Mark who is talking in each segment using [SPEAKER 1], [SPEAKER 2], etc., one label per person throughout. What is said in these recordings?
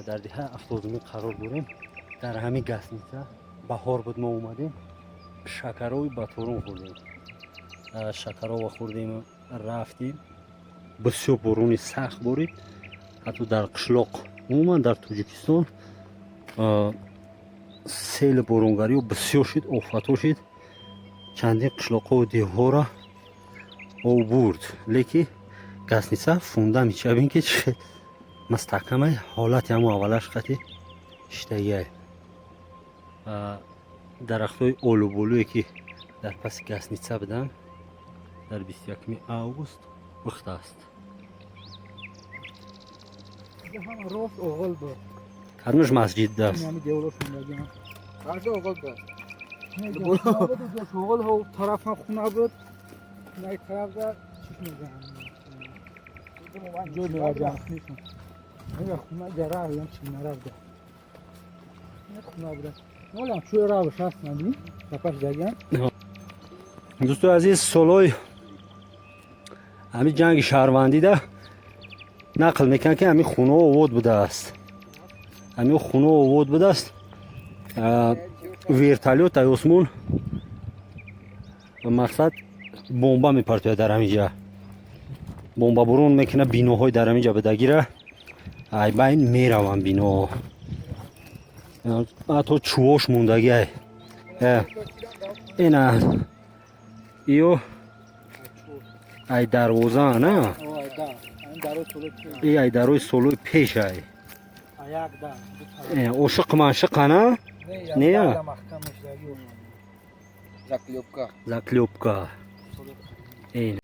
[SPEAKER 1] Дар деҳаи Афлозумӣ қарор дорем. Дар ҳамин гостиница баҳор буд, мо омадем, шакарови баторун хӯрдем, шакарова хӯрдем, рафтем. Бисёр борони сахт борид, ҳатто дар қишлоқ, умуман дар Тоҷикистон сели боронгариё бисёр шуд, офатҳо шуд, чандин қишлоқҳову деҳҳоро об бурд. Леки гостиница фундамент чабин ки чӣ мустаҳкамай, ҳолати ҳамо аввалаш қати иштагиай. Дарахтҳои олуболуе, ки дар паси гостиница буданд, дар 21 август пухтааст.
[SPEAKER 2] Рост оғол буд.
[SPEAKER 1] Кадомаш масҷид аст?
[SPEAKER 2] Ҳами деволош мондагӣ.
[SPEAKER 3] Ҳарда оғол буд.
[SPEAKER 2] Оғол тараф ҳам хона буд. Най тарафда чиш мезанам. Ҷой меваҷам. Хона ҷара ям чи наравда. Хона буда. Нолам чӯй равш ҳаст нами. Сапаш даган.
[SPEAKER 1] Дӯстои азиз, солҳои ҳамин ҷанги шаҳрвандида нақл мекунанд, ки ҳамин хонаҳо овод будааст, ҳамин хонаҳо овод будааст. Вертолёт ай осмон мақсад бомба мепартояд, дар ҳамин ҷа бомбабурон мекунад, биноҳои дар ҳамин ҷа будагира ай байн мераванд биноҳо, ҳатто чӯҳош мондагиай. Ина иё ай дарвоза на, и ай дарои солои пеш ай ошиқ маншиқана не.
[SPEAKER 3] Заклёпка.
[SPEAKER 1] Заклёпка ин.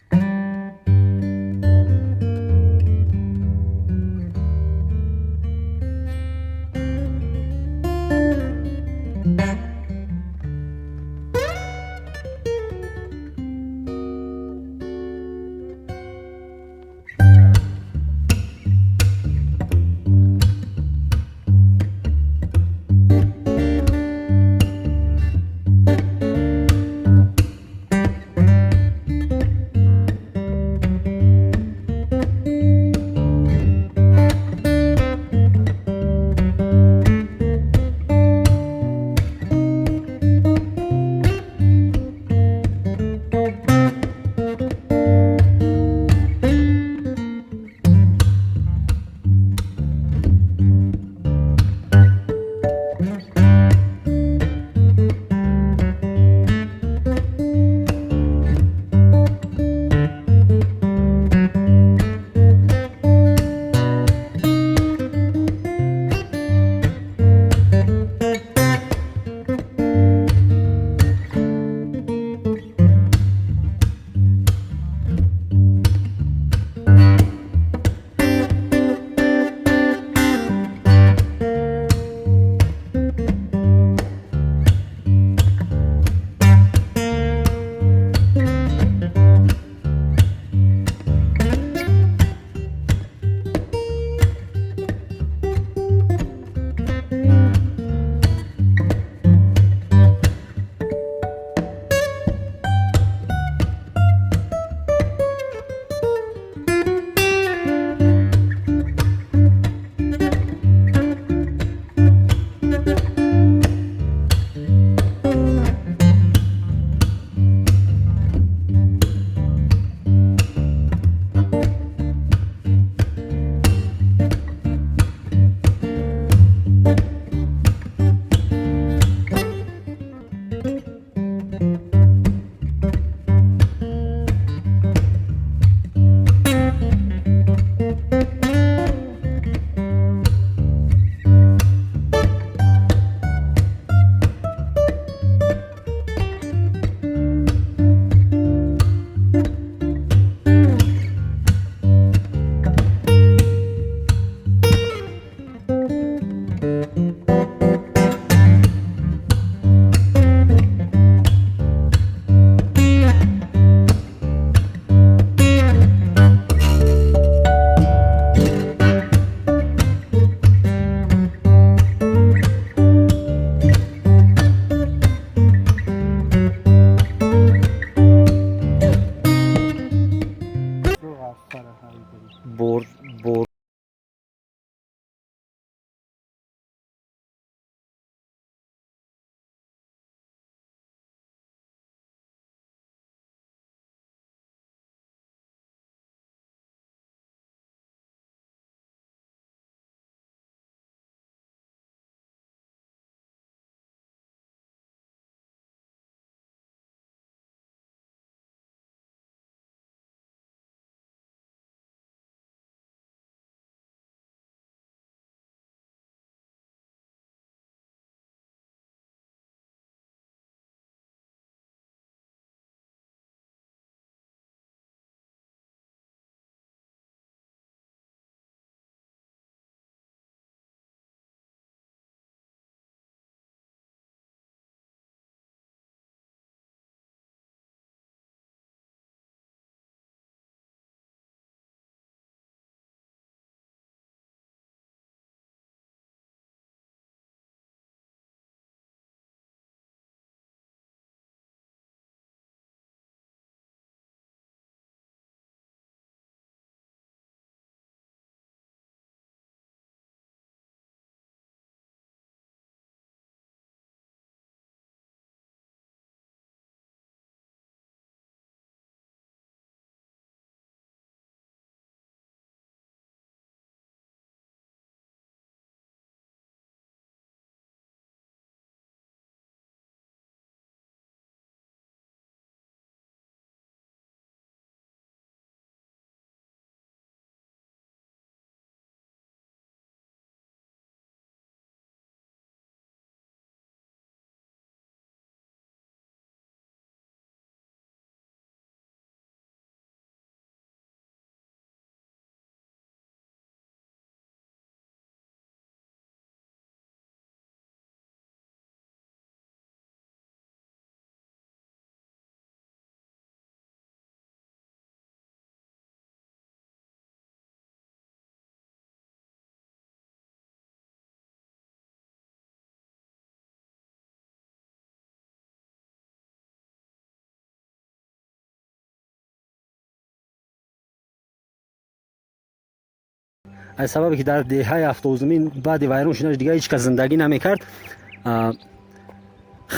[SPEAKER 1] Аз сабабе ки дар деҳаи Ҳафтозумин баъди вайрон шуданаш дигар ҳеҷ кас зиндагӣ намекард,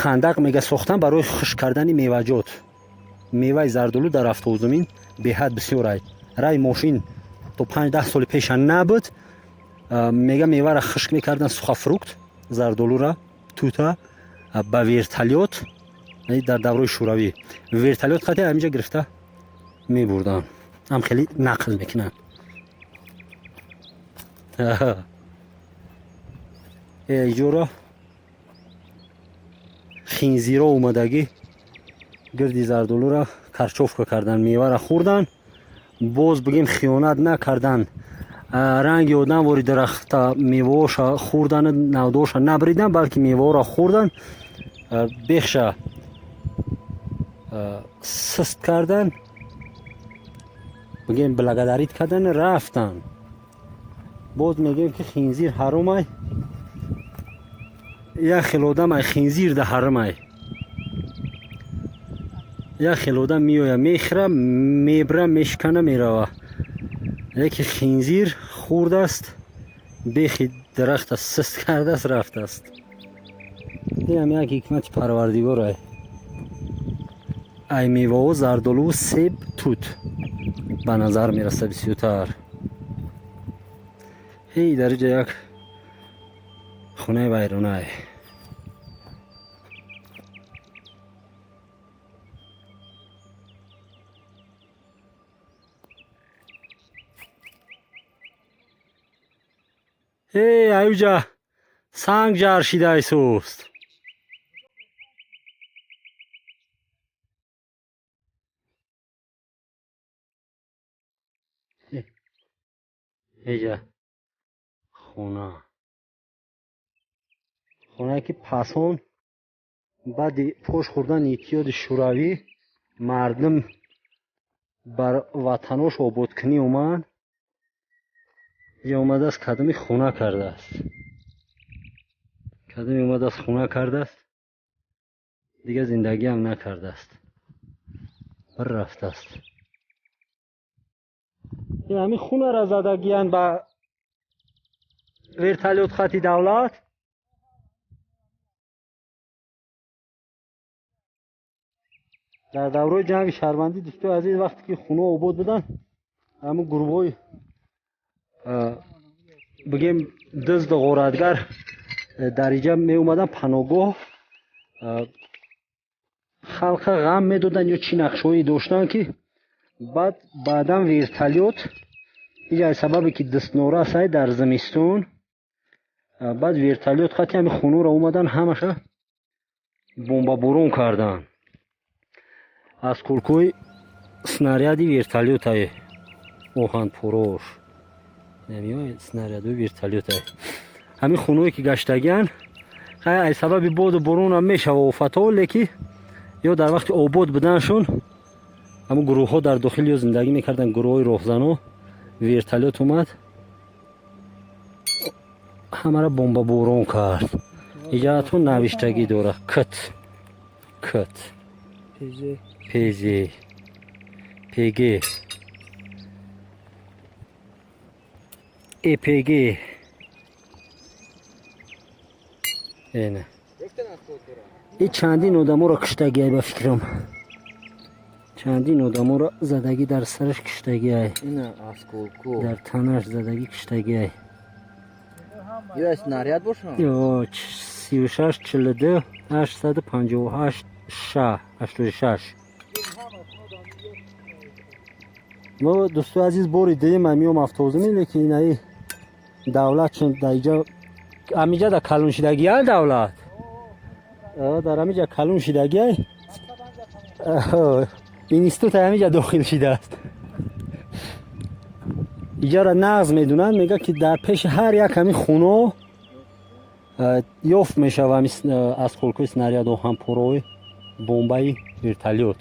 [SPEAKER 1] хандақ мега сохтан барои хушк кардани меваҷот. Меваи зардолу дар Ҳафтозумин беҳад бисёр ай. Рай мошин то 5-10 соли пеша набуд. Мега мевара хушк мекардан, сухофрукт, зардолура, тута ба вертолёт, дар давраи шӯравӣ вертолёт қати ҳаминҷа гирифта мебурданд. Ҳам хеле нақл мекунанд. Иҷоро хинзиро омадагӣ гирди зардолура карчовка кардан, мевара хӯрдан, боз бигем хиёнат накардан, ранги одам вори дарахта меваоша хӯрдан, навдооша набридан, балки меваоро хӯрдан, бехша сист кардан, бигем благодарить кардан, рафтан. Боз мегӯем ки хинзир ҳаромай, як хел одамай хинзир да ҳарамай, як хел одам меоя, мехӯра, мебра, мешикана, мерава. Яке хинзир хӯрдааст, бехи дарахта сист кардааст, рафтааст. Инам як ҳикмати парвардигорай. Ай меваҳо зардолуву себ, тут ба назар мераса бисёртар. Ҳей, дар иҷа як хонаи вайронай. Эй, аюҷа санг ҷар шидаисост. Иҷа хона, хонае ки пасон баъди пош хӯрдани Иттиҳоди Шӯравӣ мардум бар ватанош ободкунӣ омад, иҷа омадааст, кадоми хона кардааст, кадоми омадааст хона кардааст, дигар зиндагиам накардааст, бір рафтааст. Ҳамин хунара задагиянд ба вертолёт хати давлат. Дар давраи ҷанги шаҳрвандӣ, дӯстои азиз, вақте ки хунаҳо обод буданд, ҳамун гурӯҳҳои бигем дузду ғоратгар дар иҷа меомаданд паноҳгоҳ, халқа ғам медоданд ё чӣ нақшҳое доштанд, ки баъд баъдан вертолёт иҷа сабабе ки дастнора сай дар зимистон, баъд вертолёт хати ҳами хунуро омадан ҳамаша бомбаборон карданд. Аз кулкӯи снаряди вертолётае оҳанпурош, снарядҳои вертолётае. Ҳамин хуное ки гаштагиянд, ай сабаби боду боронам мешава офатҳо, леки ё дар вақти обод буданашон ҳамун гурӯҳҳо дар дохили ё зиндагӣ мекарданд, гурӯҳҳои роҳзано, вертолёт омад ҳамаро бомбаборон кард. Иҷаатон навиштагӣ дора кт кт пз пг эпг эна. И чандин одаморо киштагиай, ба фикрам чандин одаморо задагӣ дар сараш киштагиай, дар танаш задагӣ киштагиай.
[SPEAKER 3] Ё снаряд бошам?
[SPEAKER 1] Ё 36 42 858 ша 86. Мо дӯстои азиз бори дуюм меом Ҳафтозумин, лекин инаи давлат чун дар иҷа ҳамиҷа дар калон шидагиай давлат, дар ҳамиҷа калон шидагиай, институт ҳамиҷа дохил шидааст. Иҷара нағз медунанд, мегӯяд ки дар пеши ҳар як ҳамин хуно ёфт мешава аз холкои снаряд, оҳанпораҳои бомбаи вертолёт.